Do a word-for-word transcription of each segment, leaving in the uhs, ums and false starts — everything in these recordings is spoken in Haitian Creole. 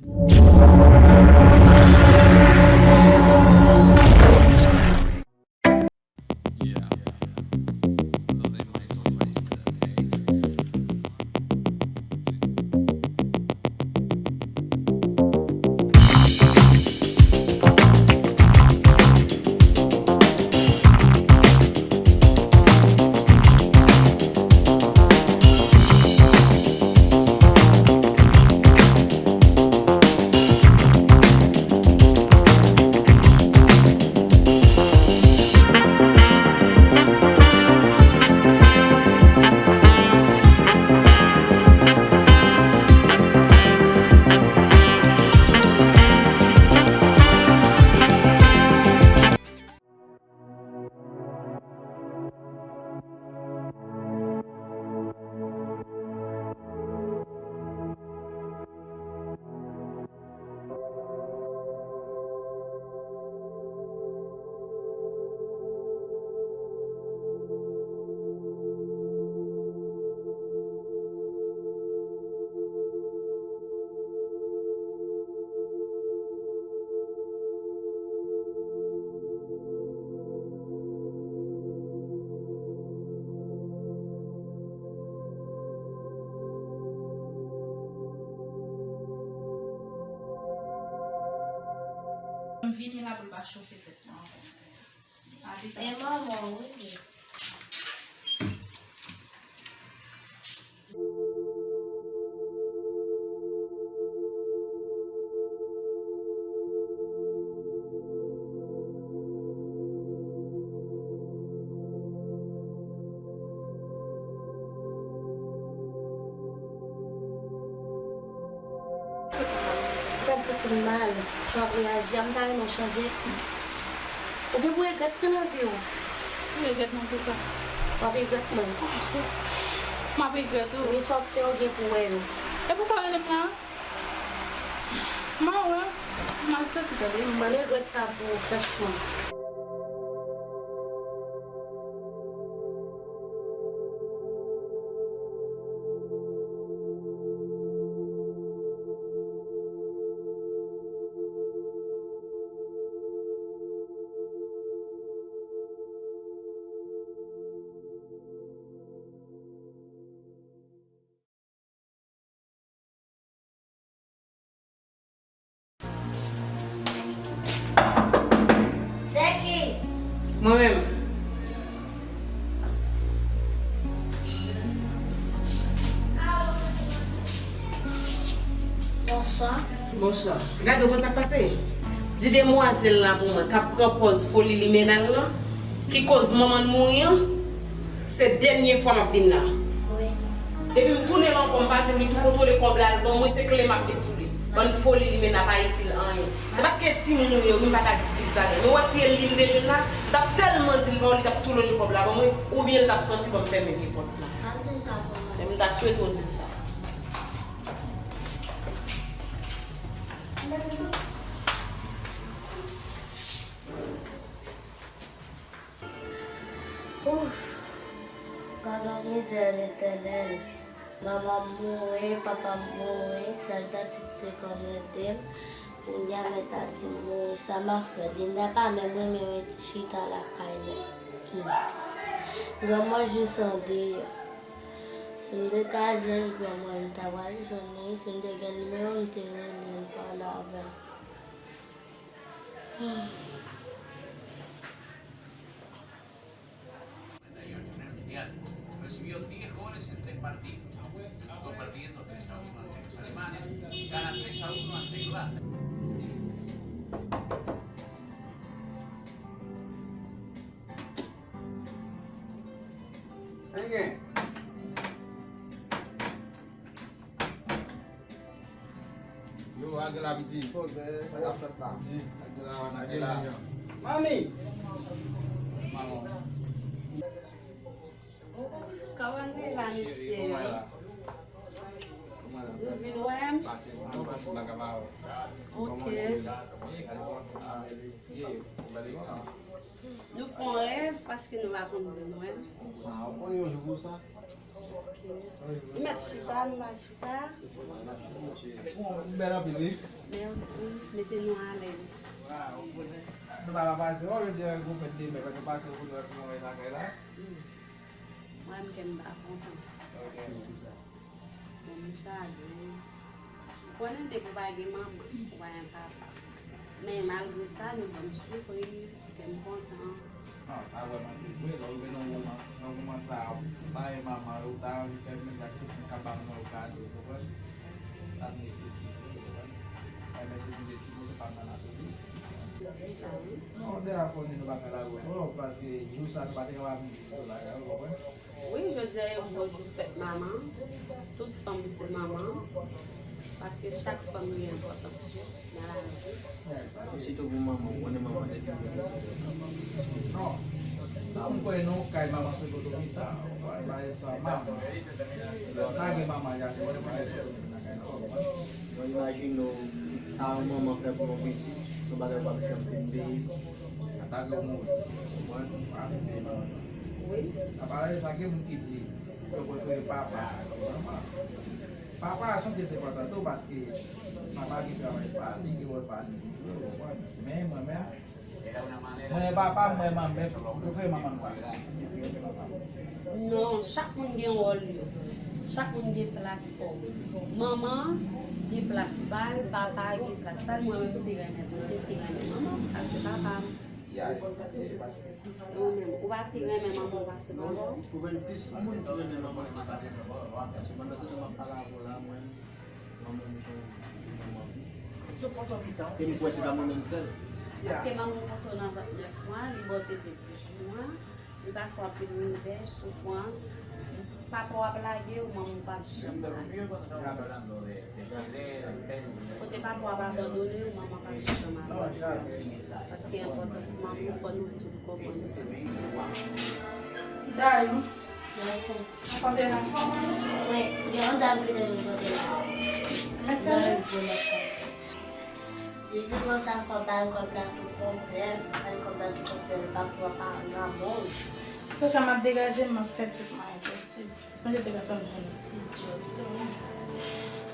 M vini la pou l pa chofe tèt mwen ankò. Men manman, wi. Sa m santi m mal, jan w ap reyaji a, m ta renmen w chanje. Ou gen pou regrèt mwen nan vi w. Regrèt mwen pou sa? W ap regrèt mwen. M ap regrèt ou. Men sa w ap fè, ou gen pou wè yo. E pou sa w rele m la? M a wè, m al soti tande, m pral. Regrèt sa pou ou, franchman. Se ki? Mwen menm. Bonswa. Bonswa. Gade, ou konn sa k pase? Di demwazèl la pou mwen, k ap pran pòz foli limena l lan, ki koz manman l mouri an. Se dènye fwa m ap vin la. Wi. Depi m tounen la ankò, m pa jwenn li, tou kontwole kòb la, l ban mwen, se kle m ap met sou li. Bann foli limena pa itil anyen. Se paske timoun ou ye wi, m pa ka di plis bagay. Men w wè si e li m te jwenn la, m t ap tèlman di l pa w, li t ap tou lonje kòb la ban mwen, oubyen l t ap sòti ban m fèmen vye pòt la. Pa di sa pou mwen. Men m ta swete w di l sa. Ouf! Gadon mizè, Letènèl. Manman m mouri, papa m mouri, sèl Tati ki te konn ede m. Kounye a, men Tati mouri, sa m ap fè? Linda pa menm renmen ret chita lakay menm. Hmm. Granmwen jis andeyò. Si m te ka jwenn granmwen, m ta pral jwenn li. Si m te gen nimewo, m te rele, m pale avè l. Hmm. Recibió diez goles en tres partidos, convirtiendo tres a uno ante los alemanes, gana tres a uno ante Irlanda. Yo, Agela piti. Poze, sa k ap fèt la? Agela, Agela. Mami! Manman. Kòman nou ye la, mesye yo? Nou vin wè m? Ok. Nou fè yon rèv paske nou pa konn vin wè m. Ah, ou konn yon jou pou sa? Ok. M mèt chita, m pa chita. Bon, ou bèl anpil, wi. Mèsi. Mete nou alèz. Waw, ou konnen. Nou pa ka pase, oh, jodi a, gwo fèt demen, fè nou pase yon kote pou nou wè lakay la. Hmm. Mwen menm kè m pa kontan. Ok, poukisa? Bon, m chagren. Ou konnen depi w pa gen manman, ou pa gen papa. Men malgre sa, nou ban m sipriz, kè m kontan. Non, sa vrèman tris vre. Lè w rive nan moman, nan moman sa a, ou pa gen manman, ou ta anvi fè menm jan ak tout moun k ap ba manman yo kado, ou konprann? Sa se tris vre, ou konprann? Mwen mèsi pou de ti mo, se pa m nan lape tou. Non, dèyè fò di nou pa ka lage w twòp, paske jou sa nou pa te kapab viv sou lakay, ou konprann? Wi, jodi a e gwo jou fèt manman. Tout fanm se manman. Paske chak fanm gen enpòtans yo nan lavi. Sitou pou manman, ou konnen manman depi. Non. Sa m kwè non, kay manman se poto mitan. Ou pa, pa e san manman. Lè w pa gen manman, ya se konnen pa e poto mitan kay la. Bon, imajine w, sa yon manman fè pou yon pitit, se yon bagay w p ap janm fin bliye. Ata gen yon moun, konprann? Ou pa fin bliye manman sa. Wi. Apa, sa gen moun ki di, yo prefere papa ke manman. Papa a se yon pyès enpòtan tou, paske papa gen travay pa li, gen wòl pa li pou jwe, ou konprann? Men mwen menm, mwen e papa m, mwen manman, m prefere manman m papa. Se pi enpòtan papa. Non, chak moun gen wòl yo. Chak moun gen plas pa w. Manman gen plas pa l, papa gen plas pa l. Mwen menm, m te renmen, mwen te, te renmen manman m pase papa m. Ya, e paske. E ou menm, ou pa pi renmen manman w pase papa w? Ou jwenn plis moun ki renmen manman ki papa. Paske pandan se tan m ap pale avè w la, mwen, manman m jan yon manman. E m kwè se pa mwen menm sèl. Paske manman m pote w nan vant nèf mwa, li ba w tete dizuit mwa, li pase w anpil mizè, soufrans. Papa w ap lage w, manman w p ap janm lage w. Kote papa w ap abandone w, manman w p ap janm abandone w. Paske enpòtans manman w, fò nou tout konprann sa. Dayou. Mwen gen yon dam ki te vin kote m. Mwen gen yon pwoblèm. Li di konsa fò w ba l kòb la tou konplè, fò w ba l kòb la tou konplè, li pa pou w pa nan moun. Antouka, m ap degaje m, m ap fè tout mwayen posib. Sonje te ka fè m jwenn yon ti djòb, so,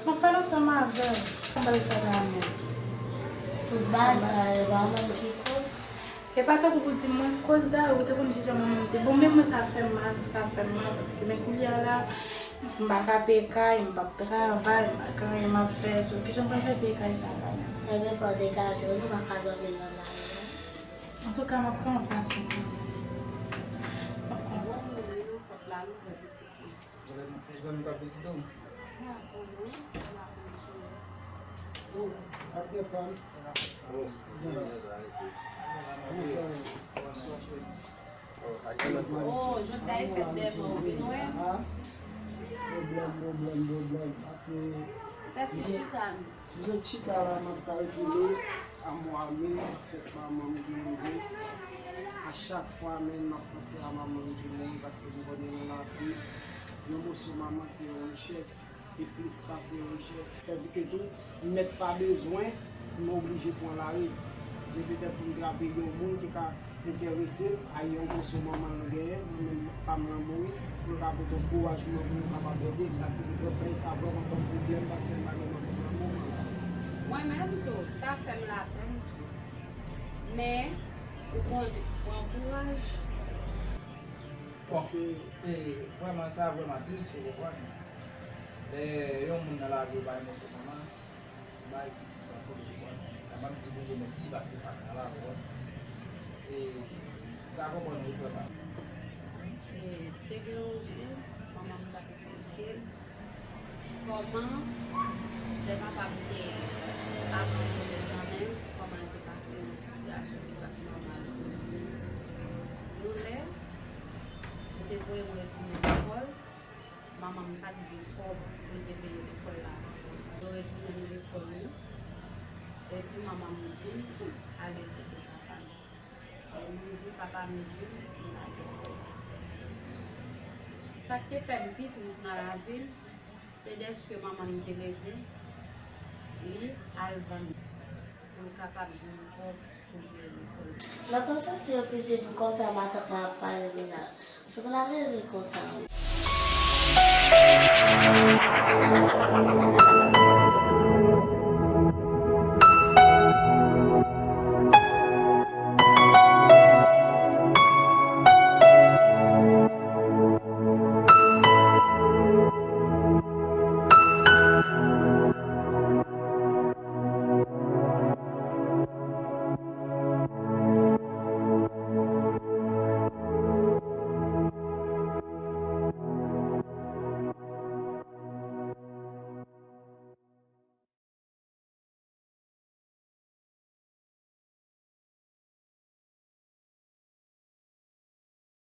m ap pale ansanm avè w. Sa m pral fè la menm? Tout bagay sa, e pa mwen ki koz. E pa tankou pou di mwen, koz Dayou, ou te konn kijan manman m te bon, men mwen sa fè m mal, sa fè m mal, paske men kounye a la, m pa ka peye kay, m p ap travay, m pa gen anyen m ap fè, so, kijan m pral fè peye kay sa la menm? Ebyen, fò w degaje w, nou pa ka dòmi nan lari, non. Antouka, m ap pran yon fason kanmenm. M ap pran yon fason. Zanmi k ap vizite w. Oh, ap depann. Oh, jodi a e fèt dèyè mò, ou vin wè? Pwoblèm, pwoblèm, pwoblèm. Ase. Fè ti chita nou. M sot chita la, m ap kalkile a mwa me, fèt manman m ki rive. A chak fwa, men, m ap panse a manman m ki mouri, paske m konnen nan lavi, yon moso manman se yon richès, e plis pase yon richès. Sèdike tou, m mèt pa bezwen, m oblije pran lari. Men petèt pou m trape yon moun ki ka enterese l a yon moso manman l genyen, mwen menm pa m lan mouri, pou l ka pote ankourajman pou nou kapab ede m, paske m kwè bagay sa vrèman ban m pwoblèm, paske m pa gen manman nan moman. Mwen menm tou, sa fè m lapenn tou. Men, ou konnen, pran kouraj. Bon, paske e, vrèman, sa vrèman tris, ou konprann. Lè yon moun nan lavi w pa yon moso manman, bay, sa tou, ou konprann. Kapab di Bondye mèsi, paske pa ka la, ou konprann. E, m ka konprann ou, frè pa m. E, te gen yon jou, manman m t ap esplike m kòman lè papa m te, te pa pran pwoblèm nan men l, kòman l te pase yon sitiyasyon ki pa t nòmal pou li. Yon lè, yo te voye mwen retounen lekòl, manman m pa t gen kòb pou l te peye lekòl la. Yo retounen nou lekòl, wi. Epi manman m di m ale kote papa m. Lè m rive, papa m di m, m pa gen kòb. Sa k te fè m pi tris nan lavi m, se dèske manman m te leve, li al vann pou l kapab jwenn kòb pou l peye lekòl. Mwen kontan ti yo pitit ou konn fè matant mwen ap pale konsa. Se konn ap leve konsa.